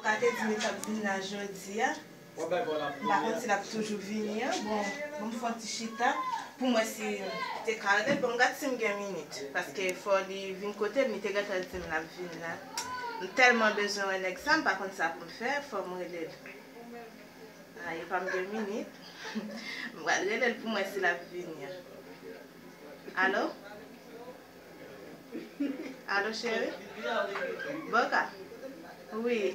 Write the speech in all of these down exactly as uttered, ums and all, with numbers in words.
Sa te di li t ap vin la jodi a. M pa konn si l ap toujou vini an. Bon, bon, m fè yon ti chita pou m wè si m te ka rele l. Bon, m gad si m gen minit. Paske fò li vin kote m, li te gentan di m l ap vin la. M tèlman bezwen wè nèg sa, m pa konn sa pou m fè, fò m rele l. A, epa m gen minit. M pral rele l pou m wè si l ap vini an. Alo? Alo, cheri? Boka? Wi.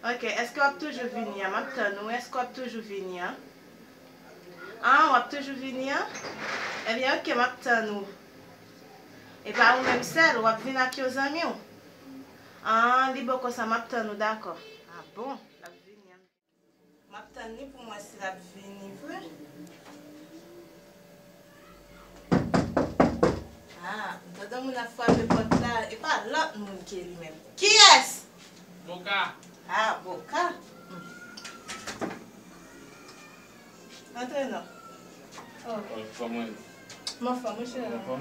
Ok, èske w ap toujou vini an? M ap tann ou. Èske w ap toujou vini an? Ah, w ap toujou vini an? Ebyen, ok, m ap tann ou. E pa ou menm sèl, w ap vin ak yon zanmi w? Ah, li bon konsa, m ap tann ou, dakò. Ah bon, l ap vini an. M ap tann li pou m wè si l ap vini vre. Ah, m tande moun ap frape pòt la, e pa lòt moun ke li menm. Kiyès? Boka. Ah, Boka. Hmm. Antre non. Oh. Oh, kòman? M anfòm, wi, cheri. Ou anfòm?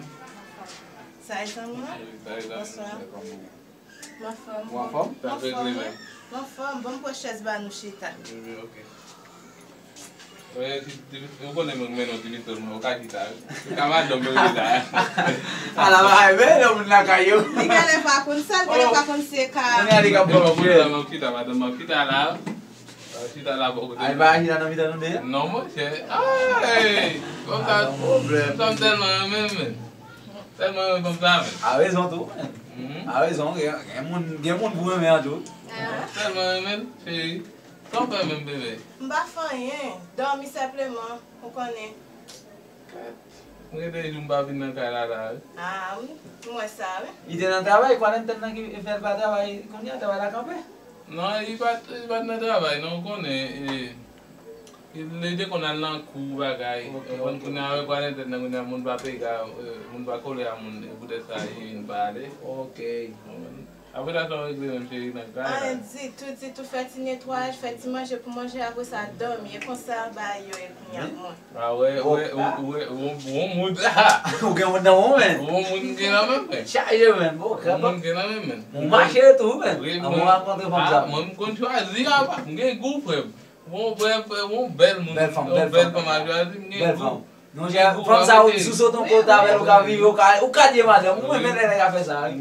Sa e zanmi w? Wi, sa e zanmi w. Bonswa. M anfòm. Ou anfòm? M anfòm, wi. M anfòm. Ban m pran chèz ba nou chita. Wi, wi, ok. Ou konnen mwen, mwen non, ti pistòl mwen, ou ka chita, wi. Ou ka madanm mwen la. Ala bagay, men, nan moun lakay yo. Li genlè pa konn sa, li genlè pa konn se ka. Kounye a li ka pran chèz. Madanm mwen chita, madanm mwen chita la. Chita la bò kote. Ay, pa chita nan mitan nou de? Non, monchè. Ay! Konsa, sa m tèlman renmen, men. Tèlman renmen fanm sa, men. A rezon tou, men. Mhm. A rezon, gen, gen moun, gen moun pou renmen an tou. Ah. Tèlman renmen, cheri. Sa w fè menm, bebe? M pa fè anyen. Dòmi senpleman, ou konnen. Mwen gen de jou m pa vin nan kay la, la, wi. Ah, wi. M wè sa, wi. Li te nan travay, kwarantenn nan ki fè l pa travay, kounye a travay la kanpe. Non, li pa t, li pa t nan travay, non, ou konnen, e, li te konn al nan kou bagay. Ok, ok. Kounye a, avèk kwarantenn nan, kounye a, moun pa peye, e, moun pa kole a moun, e poutèt sa, li pa ale. Ok. Apre sa, sa w regle menm, cheri, nan kay la? Anyen ditou, ditou, fè ti netwayaj, fè ti manje pou manje, apre sa, dòmi. E konsa, bagay yo ye kounye a pou mwen. A, wè, wè, wè, wè, wè, won moun. Ou gen moun nan won, men. Won moun gen nan men, men. Chaje, men. Bon, won moun gen nan men, men. Ou mache tou, men. Wi, mwen, mwen rankontre fanm sa. Mwen, m konn chwazi, a, m gen gou, frè m. Bon, frè m, frè m, won bèl moun. Bèl fanm, bèl fanm. Bèl fanm a chwazi, m gen gou. Bèl fanm. Non, fanm sa, ou sou sot yon kote avè l, ou ka viv, ou ka, ou kadye madanm. Ou renmen lè nèg ap fè sa, wi.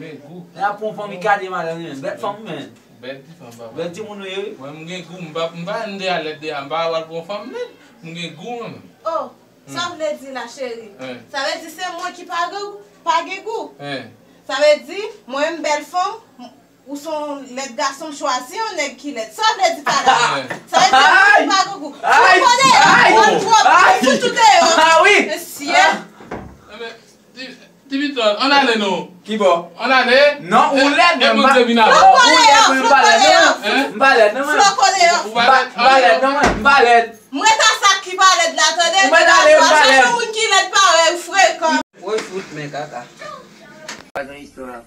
Nèg ap pran fanm, li kadye madanm li, men. Bèl fanm, men. Bèl ti fanm, papa. Bèl timoun ou ye, wi. Mwen, m gen gou, m pa, m pa vin de alèt de a, m pa pral pran fanm, men. M gen gou, mwen menm. Oh, sa vle di la, cheri? Sa vle di se mwen ki pa gen, pa gen gou? Sa vle di, mwen, m bèl fanm, ou se yon lèd gason, m chwazi yon nèg ki lèd. Sa vle di pa la? Sa vle di mwen ki pa gen gou? Fout mwen deyò, mwen twòp, fout ou deyò. Ah wi. Mesye. Ti, ti pistòl, ann ale non. Ki bò? Ann ale. Non, ou lèd, men m pa, ou lèd, men m pa lèd, non. M pa lèd, non, mwen. M pa lèd, non, mwen. M pa lèd. M ret a sa ki pa lèd la, tande? Ou mèt ale, m pa lèd. Chèche moun ki lèd parèy ou frekan. Woy fout, men kaka. Pa gen istwa.